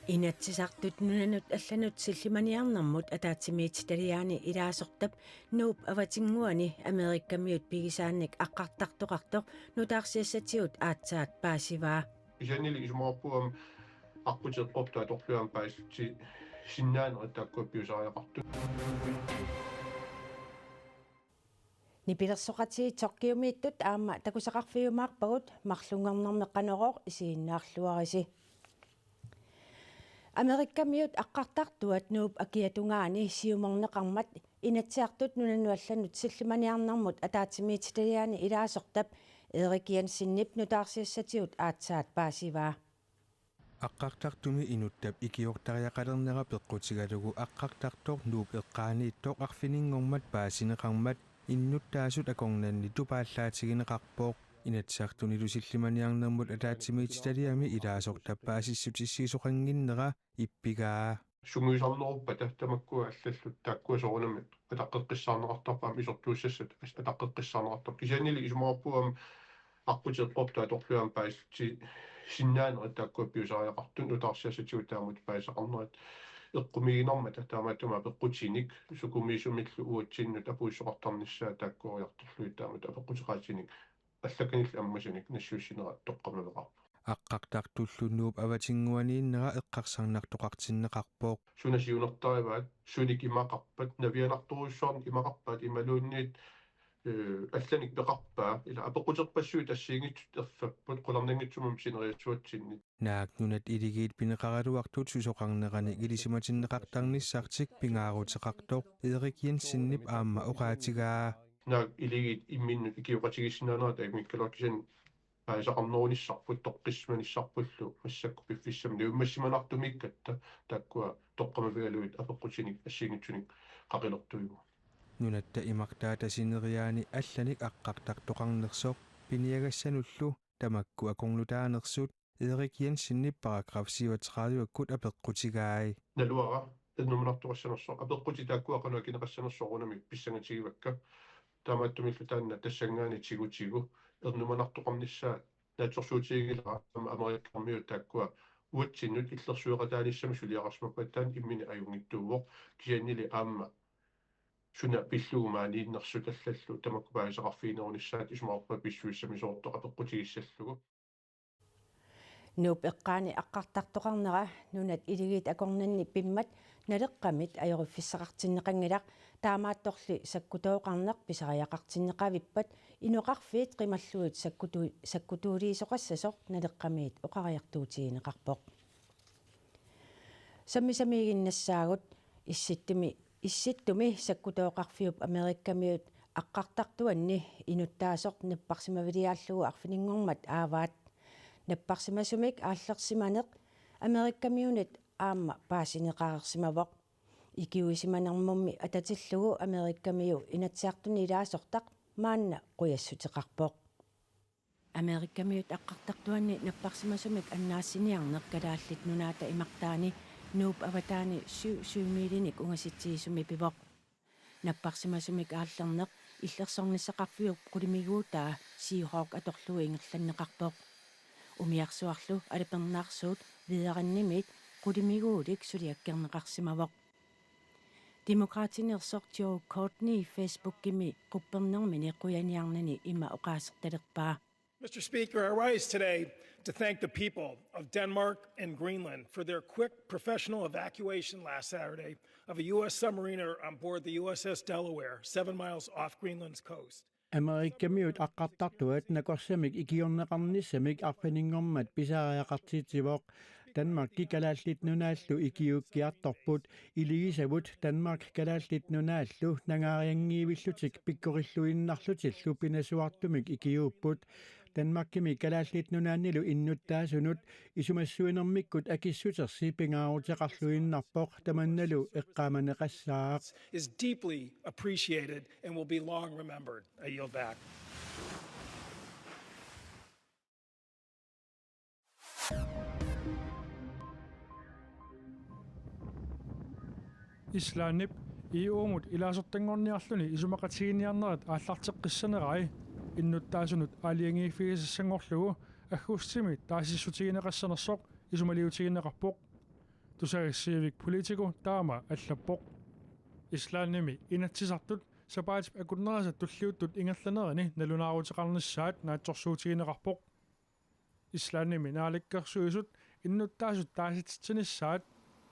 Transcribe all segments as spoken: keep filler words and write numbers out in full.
Inatsisartut nunanut allanut sillimaniarnermut ataatsimiititaliaani ilaasortap Nuup avatinnguani Amerikamiut pigisaannik aqqartartoqartoq nutaarsiassatigut aatsaat paasivaa. Kisiannili isumaqarpunga aamma aqqutit eqqortut atorlugit aamma paasissutisinnaanerit taakkua piusariaqartut. Nipilersoqatigiit Tokyumiittut aamma takusaqarfigiumaarpagut, marlunngornermi Qanorooq isiginnaarluarisi. Amerikamiut aqqartartuat Nuup akiatungaani siumorneqarmat Inatsisartut nunanut allanut sillimaniarnermut ataatsimiititaliaani ilaasortap Erik Jensenip nutaarsiassatigut aatsaat paasivaa. Aqqartartumi inuttap ikiortariaqalernera peqqutigalugu aqqartartoq Nuup eqqaaniittoq arfininngormat paasineqarmat innuttaasut akornanni tupaallaatigineqarpoq. Inatsisartunilu sillimaniarnermut ataatsimiititaliami ilaasortap paasissutissiisoqannginnera ippigaa. Sungiusarneruppata tamakkua allallu taakkua soorunami ataqqeqqissaarneqartarput aamma isortuussassat as-, ataqqeqqissaarneqartarput. Kisiannili isumaqarpunga aamma aqqutit eqqortut atorlugit aamma paasissutisinnaanerit taakkua piusariaqartut nutaarsiassatigut taamatut paasisaqarnerat eqqumiiginarmata taamaattumik apeqqutinik sukumiisumillu uatsinnut apuussoqartarnissaat taakkuujartorlugit taamatut apeqquteqaatinik allakkanillu ammasunik nassiussinera toqqammaveqarpoq. Aqqartartullu Nuup avatinnguaniinnera eqqarsarnartoqartinneqarpoq. Suna siunertarivaat, sunik imaqarpat, navianartorujussuarnik imaqarpaat imaluunniit, eh, allanik peqarpaa, ila apeqquterpassuit assigiinngitsut erfapput, qularnanngitsumik sineriatsuatsinnik. Naak nunat iligiit pineqaraluartut susoqarneranik ilisimatinneqartarnissartik pingaaruteqartoq Erik Jensenip aamma oqaatigaa. Naak iligiit imminnut ikioqatigiissinnaanerat ajunngikkaluarpoq, kisianni paasisaqarnerunissarput toqqissisimanissarpullu massakkut piffissami najummasimanartumiikkatta taakkua toqqammavigalugit apeqqutinik assigiinngitsunik qaqilertuivugut. Nunatta imartaata sineriaani allanik aqqartartoqarnersoq piniagassanullu tamakku akornutaanersut Erik Jensenip paragraf syvogtredivekkut apeqqutigai. Naluara ernumanartoqassanersoq, apeqqutit taakkua qanoq akineqassanersut soorunami pissangatigivakka. Taamaattumillu taanna tassanngaanniit tigutigu ernumanartoqarnissaa naatsorsuutiginngilara aamma Amerikamiut taakkua uatsinnut illersueqataanissamik suliaqarsimappat taanna imminut ajunngitsuuvoq, kisiannili aamma suna pillugu maaniinnersut allallu tamakku paasisaqarfiginerunissaat isumaqarpunga pissusissamisoortoq apeqqutigissallugu. Nuup eqqaani aqqartartoqarnera nunat iligiit akornanni pimmat Naleqqamit ajoriffissaqartinneqanngilaq, taamaattorli sakkutooqarneq pisariaqartinneqavippat inoqarfiit qimallugit sakkutu-, sakkutuuliisoqassasoq Naleqqamiit oqariartuutigineqarpoq. Sammisamiiginnassaagut. Issittumi, Issittumi sakkutooqarfiup Amerikamiut aqqartartuanni inuttaasoq napparsimaviliaallugu arfininngormat aavaat. Napparsimasumik aallersimaneq Amerikamiunit aamma paasineqareersimavoq. Ikiuisimanermummi atatillugu Amerikamiu Inatsisartuni ilaasortaq maanna qujassuteqarpoq. Amerikamiut aqqartartuanni napparsimasumik annaassiniarneq Kalaallit Nunaata imartaani Nuup avataani syv syvmiilinik ungasitsigisumi pivoq. Napparsimasumik aallerneq illersornissaqarfiup qulimiguutaa Seahawk atorlugu ingerlanneqarpoq. Umiarsuarlu alapernaarsuut Wehrannimit qulimiguulik suliakkerneqarsimavoq. Demokraatineersoq Joe Courtney Facebookimi quppernermini qujaniarnani ima oqaasertalerpaa. Mister Speaker, I rise today to thank the people of Denmark and Greenland for their quick professional evacuation last Saturday of a U S submariner on board the U S S Delaware, seven miles off Greenland's coast. Amerikamiut aqqartartuat nakorsamik ikiorneqarnissamik arfininngormat pisariaqartitsivoq. Danmarki Kalaallit Nunaallu ikiuukkiartorput, iligisavut Danmark Kalaallit Nunaallu nangaarianngivillutik pikkorilluinnarlutillu pinasuartumik ikiuupput. Danmarkimi Kalaallit Nunaannilu innuttaasunut isumassuinermikkut akissutersi pingaaruteqarluinnarpoq, tamannalu eqqaamaneqassaaq. Is deeply appreciated and will be long remembered. I yield back. Islandip E U-mut ilaasortanngorniarluni isumaqatigiinniarnerit aallarteqqissanerai innuttaasunut aalajangiiffigisassanngorlugu aggustimi taasissutigineqassanersoq isumaliutigineqarpoq. tusagassiviit politiko taama allappoq. Islandimi inatsisartut sapaatip akunnerisa tulliuttut ingerlanerini nalunaaruteqarnissaat naatsorsuutigineqarpoq. Islandimi naalakkersuisut innuttaasut taasitsinissaat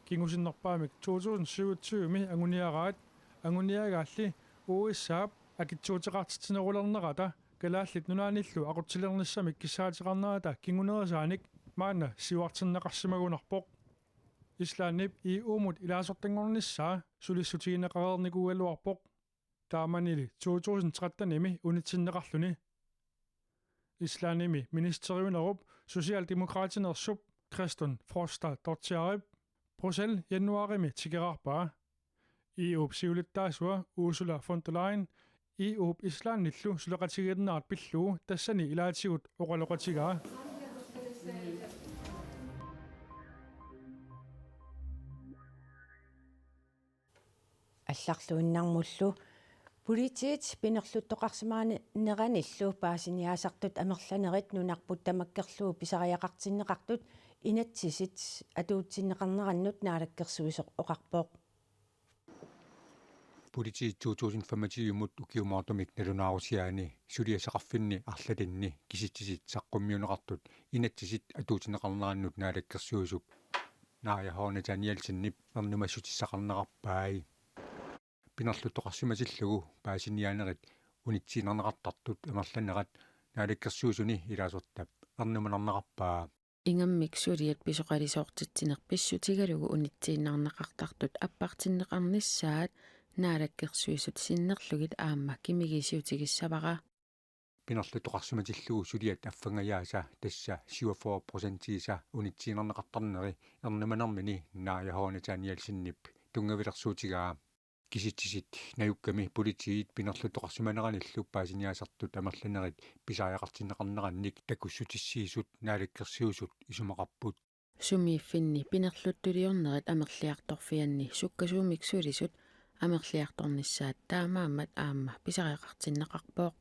kingusinnerpaamik to tusind syvogtyve-mi anguniaraat, anguniagaalli U S A-p akitsuuteqartitsinerulernerata Kalaallit Nunaannillu aqutsilernissamik kissaateqarnerata kingunerisaanik maanna siuartinneqarsimagunarpoq. Islandip E U-mut ilaasortanngornissaa sulissutigineqareernikuugaluarpoq. Taamanili to tusind tretten-imi unitsinneqarluni. Islandimi ministeriunerup Socialdemokratinersup Kristersdóttirip Bruxelles januaarimi tikeraarpaa. E U-p siulittaasua Ursula von der Leyen E U-p Islandillu suleqatigiinnerat pillugu tassani ilaatigut oqaloqatigaa. Allarluinnarmullu. Politiit pinerluttoqarsimaneranillu paasiniaasartut amerlanerit nunarput tamakkerlugu pisariaqartinneqartut inatsisit atuutsinneqarnerannut naalakkersuisoq oqarpoq. Politiit to tusind femogtyve-mut ukiumoortumik nalunaarusiaani suliassaqarfinni arlalinni kisitsisit saqqummiunneqartut inatsisit atuutsinneqarnerannut naalakkersuisup Naaja H. Nathanielsenip ernumassutissaqarnerarpai. Pinerluttoqarsimatillugu paasiniaanerit unitsiinnarneqartartut amerlanerat naalakkersuisuni ilaasortap ernumanarnerarpaa. Ingammik suliat pisoqalisoortitsineq pissutigalugu unitsiinnarneqartartut appartinneqarnissaat naalakkersuisut sinnerlugit aamma kimigiissiutigissavara. Pinerluttoqarsimatillugu suliat affangajaasa, tassa syvogfyrre procentiisa unitsiinnarneqartarneri, ernumanermini Naaja H. Nathanielsenip tunngavilersuutigaa. Kisitsisit najukkami politiit pinerluttoqarsimaneranillu paasiniaasartut amerlanerit pisariaqartinneqarnerannik takussutissiisut naalakkersuisut isumaqarput. Sumiiffinni pinerluttuliornerit amerliartorfianni sukkasuumik sulisut amerliartornissaat taamaammat aamma pisariaqartinneqarpoq.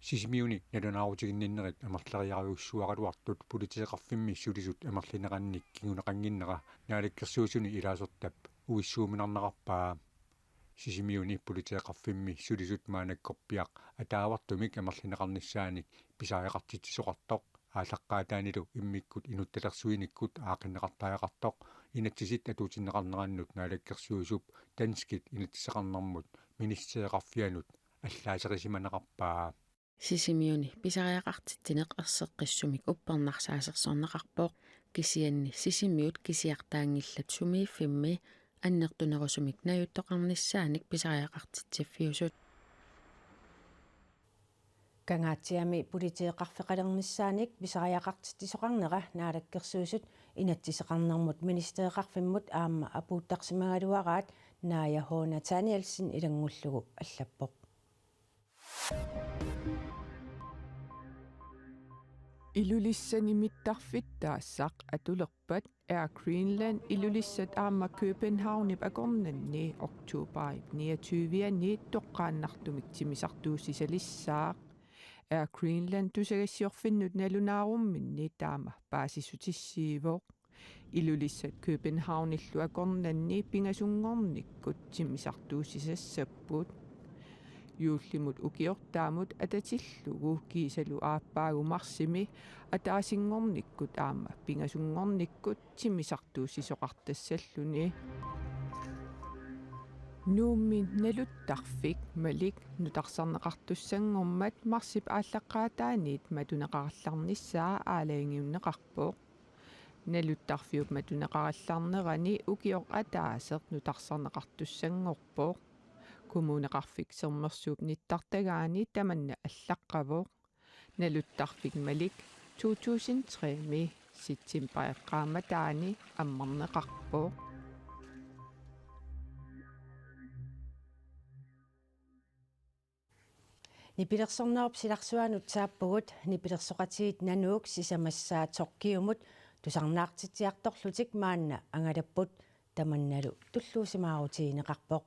Sisimiuni nalunaarutiginninnerit amerleriarujussuaraluartut politeeqarfimmi sulisut amerlinerannik kinguneqannginnera naalakkersuisuni ilaasortap uissuuminarnerarpaa. Sisimiuni politeeqarfimmi sulisut maannakkorpiaq ataavartumik amerlineqarnissaanik pisariaqartitsisoqartoq aallaqqaataanilu immikkut inuttalersuinikkut aaqqinneqartariaqartoq inatsisit atuutsinneqarnerannut naalakkersuisup danskit inatsiseqarnermut ministereqarfianut allaaserisimanerarpaa. Sisimiuni pisariaqartitsineq erseqqissumik uppernarsaasersorneqarpoq, kisianni Sisimiut kisiartaanngillat sumiiffimmi annertunerusumik najuttoqarnissaanik pisariaqartitsiffiusut. Kangaatsiami politeeqarfeqalernissaanik pisariaqartitsisoqarnera naalakkersuisut inatsiseqarnermut ministereqarfimmut aamma apuuttarsimagaluaraat Naaja H. Nathanielsen ilanngullugu allappoq. Ilulissani mittarfittaassaq atulerpat Air Greenland Ilulissat aamma Københavnip akornanni oktobarip niogtyve-ani toqqaannartumik timmisartuussisalissaaq. Air Greenland tusagassiorfinnut nalunaarumminni taama paasissutissiivoq. Ilulissat Københavnillu akornanni pingasunngornikkut timmisartuussisassapput. Juullimut ukiortaamut atatillugu kiisalu aappaagu marsimi ataasinngornikkut aamma pingasunngornikkut timmisartuussisoqartassalluni. Nuummi naluttarfik Malik nutarsarneqartussanngormat marsip aallaqqaataaniit matuneqarallarnissaa aalajangiunneqarpoq. Naluttarfiup matuneqarallarnerani ukioq ataaseq nutarsarneqartussanngorpoq. Kommuneqarfik Sermersuup nittartagaani tamanna allaqqavoq. Naluttarfik Malik to tusind tre-mi septembarip qaammataani ammarneqarpoq. Nipilersornerup silarsuanut saappugut. Nipilersoqatigiit Nanook sisamassaa Tokyomut tusarnaartitsiartorlutik maanna angalapput, tamannalu tulluusimaarutigineqarpoq.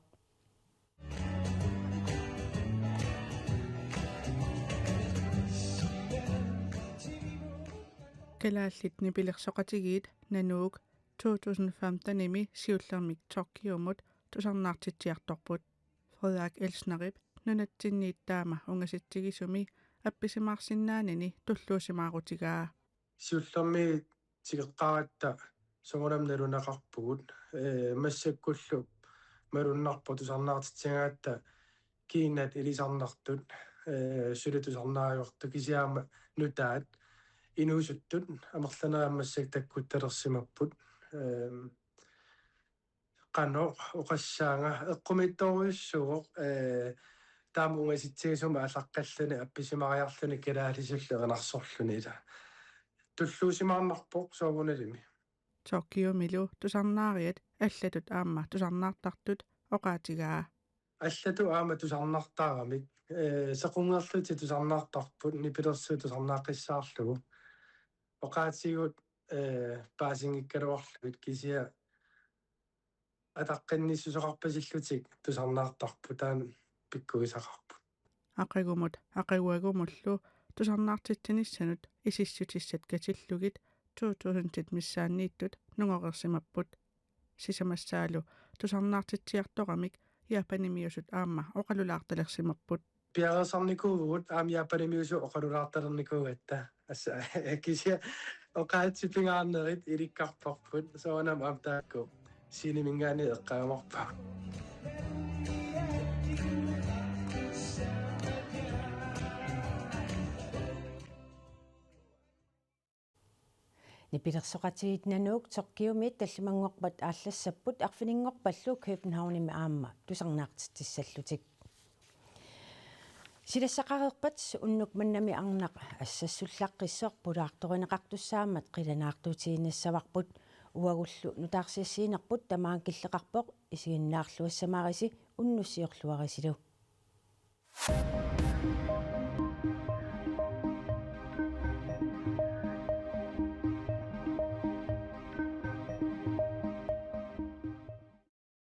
Kalaallit nipilersoqatigiit Nanook to tusind femtenimi siullermik Tokyomut tusarnaartitsiartorput. Frederik Elsnerip nunatsinniit taama ungasitsigisumi appisimaarsinnaanini tulluusimaarutigaa. Siullermik tikeqqaaratta soorunami naluneqarpugut, ee, massakkullu malunnarpoq tusarnaartitsigaangatta kiinat ilisarnartut, ee, suli tusarnaariartut kisianni aamma nutaat inuusuttut amerlanerit massakkut takkuttalersimapput. Ee, qanoq oqassaanga eqqumiitsorujussuuvoq, ee, taama ungasitsigisumi aallaqqaalluni appisimaariarluni kalaalisullu erinarsorluni ila. Tulluusimaarnarpoq soorunalimi. Tokyomilu tusarnaariat allatut aamma tusarnaartartut oqaatigaa. Allatut aamma tusarnaartaramik, ee, sequngerlutik tusarnaartarput nipilersuut tusarnaaqqissaarlugu. Oqaatigut, ee, paasinngikkaluarlugit kisianni ataqqinnissuseqarpasillutik tusarnaartarput, taanna pikkurisaqarput. Aqagumut aqaguagumullu tusarnaartitsinissanut isissutissat katillugit to tusindit missaanniittut nungoreersimapput. Sisamassaalu tusarnaartitsiartoramik Japanimiusut aamma oqalulaartalersimapput. Piareersarnikuuvugut aamma Japanimiusut oqalulaartalernikuugatta. Assa, kisianni oqaatsit pingaarnerit ilikkarparput, soorunami aamma taakku sceneminngaanniit eqqaamarput. Nipilersoqatigiit Nanook Tokyomiit tallimanngorpat aallassapput, arfininngorpallu Københavnimi aamma tusarnaartitsissallutik. Silassaqareerpat unnuk mannami arnaq assassullaqqissoq pulaartorineqartussaammat qilanaartuutigiinnassavarput. Uagullu nutaarsiassiinerput tamaanga killeqarpoq, isiginnaarluassamaarisi unnussiorluarisilu.